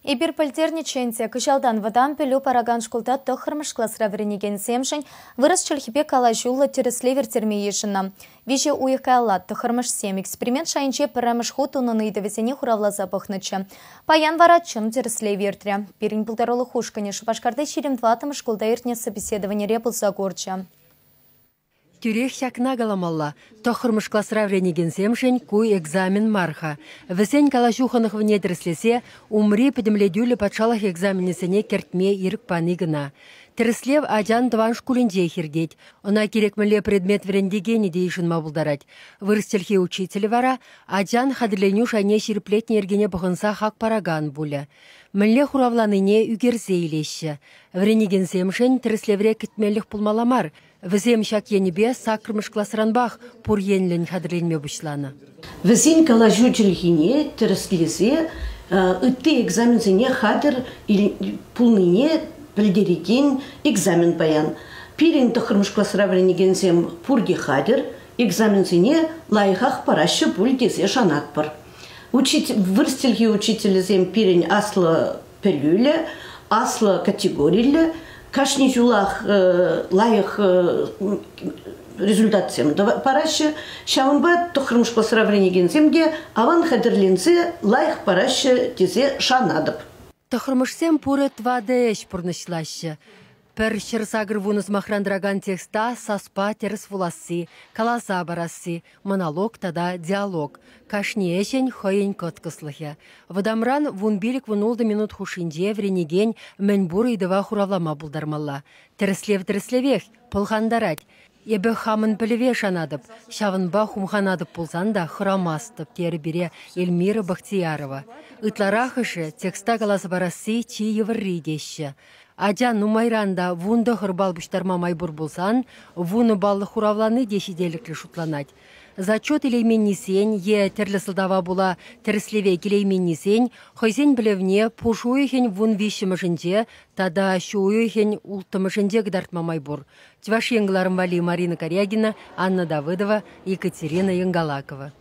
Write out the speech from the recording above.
Эпир пӗлтернӗччӗ ӗнтӗ, кӑҫалтан вӑтам пӗлӳ паракан шкулта 9-мӗш класра вӗренекенсемшӗн вырӑс чӗлхипе калаҫуллӑ тӗрӗслев ирттерме йышӑннӑ. 3 уйӑх каялла 9-мӗшсем эксперимент шайӗнче пӗрремӗш хут унӑн ыйтӑвӗсене хуравласа пӑхнӑччӗ. Паян вара чӑн тӗрӗслев иртрӗ. Пирӗн пултарулӑх ушкӑнӗ Шупашкарти 24-мӗш шкулта иртнӗ собеседованире пулса курчӗ. Тӳрех ҫакна каламалла, 9-мӗш класра вӗренекенсемшӗн ку экзамен мар-ха. Вӗсен калаҫу хӑнӑхӑвне тӗрӗслесе умри пӗтӗмлетӳллӗ патшалӑх экзаменӗсене кӗртме ирӗк пани кӑна. Тӗрӗслев ачан тӑван шкулӗнчех иртет. Ӑна кирек мӗнле предмет вӗрентекенӗ те йышӑнма пултарать. Вырӑс чӗлхи учителӗ вара ачан хатӗрленӳ шайне ҫирӗплетнӗ йӗркене пӑхӑнса хак паракан пулӗ. Мӗнле хуравланине ӳкерсе илеҫҫӗ. Вӗренекенсемшӗн тӗрӗслевре кӗтмеллӗх пулмалла мар. Вӗсем ҫак енӗпе 8-мӗш класранпах пур енлӗн хатӗрленме пуҫланӑ. Вӗсен калаҫу чӗлхине тӗрӗслесе ытти экзаменсене хатӗр пулнине пӗлтерекен экзамен паян. Пирӗн 9-мӗш класра вӗренекенсем пурте хатӗр, экзаменсене лайӑхах параҫҫӗ пуль тесе шанатпӑр. Вырӑс чӗлхи учителӗсем пирӗн аслӑ пӗлӳллӗ, аслӑ категориллӗ, кашни ҫулах лайӑх результатсем параҫҫӗ. Ҫавӑнпа 9-мӗш класра вӗренекенсем те аван хатӗрленсе лайӑх параҫҫӗ тесе шанатӑп. 9-мӗшсем пурӗ 4 ӗҫ пурнӑҫлаҫҫӗ. Пӗр 180 сӑмахран тӑракан текста саспа тӗрӗс вуласси, каласа парасси, монолог тата диалог. Кашни ӗҫӗн хӑйӗн кӑткӑслӑхӗ. Вӑтамран 15-16 минут хушшинче вӗренекен мӗнпур ыйтӑва хуравлама пултармалла. Тӗрӗслев тӗрӗслевех пӑлхантарать. Эпӗ хамӑн пӗлӗве шанатӑп, ҫавӑнпа хумханатӑп пулсан та хӑрамастӑп, терӗ пире Эльмира Бахтиярова. Ытларахӑшӗ текста каласа парасси чи йывӑрри теҫҫӗ. Ача нумайран та 19 балл пуҫтарма май пур пулсан, 10 баллӑ хуравлани те ҫителӗклӗ шутланать. Зачет илейменнисен е тӗрлӗ сӑлтава пула тӗрӗслеве килейменнисен хӑйсен пӗлӗвне пуш уйӑхӗн 13-мӗшӗнче тата ҫу уйӑхӗн 6-мӗшӗнче кӑтартма май пур. Чӑваш Ен кӑларӑм валли Марина Корягина, Анна Давыдова, Екатерина Янгалакова.